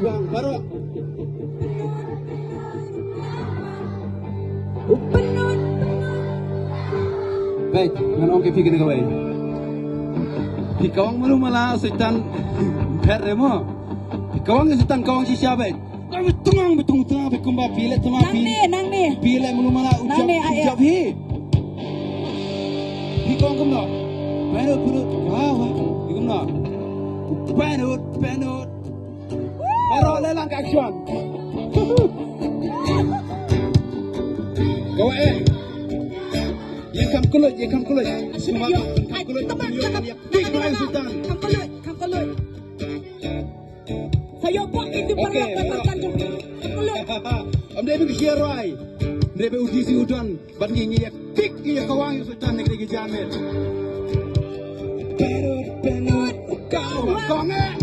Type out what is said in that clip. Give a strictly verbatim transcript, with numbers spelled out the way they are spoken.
Bang, baroh. Beit, ngan ong ïa phi kane kawei. Phi kawang malu mala Soitan. Pher re mo. Phi kawang ïa Soitan kawang shisha beit. Kawang bitung, bitung, bitung, bitung, kumba phi leh tama phi. Nangne, nangne. Phi leh malu mala ujab, nangne, ah, ujab hi. Phi kawang kumno. Penut, penut. Wah, wah. Phi kumno. Penut, penut. Baroh leh lang ka action. Kawei eh. Ïa kam kulut, ïa kam kulut. Sima kam kulut. Ïa tik bai Soitan. Kam kulut, kam kulut. Sa ïoh bok ïa tu para kam kulut. Am dei bin share rai. Dei bin U D C u don. Ban ngi ngi ïa tik ïa kawang ïa Soitan ne ki jan met. Penut, penut. Kawang, kawang eh.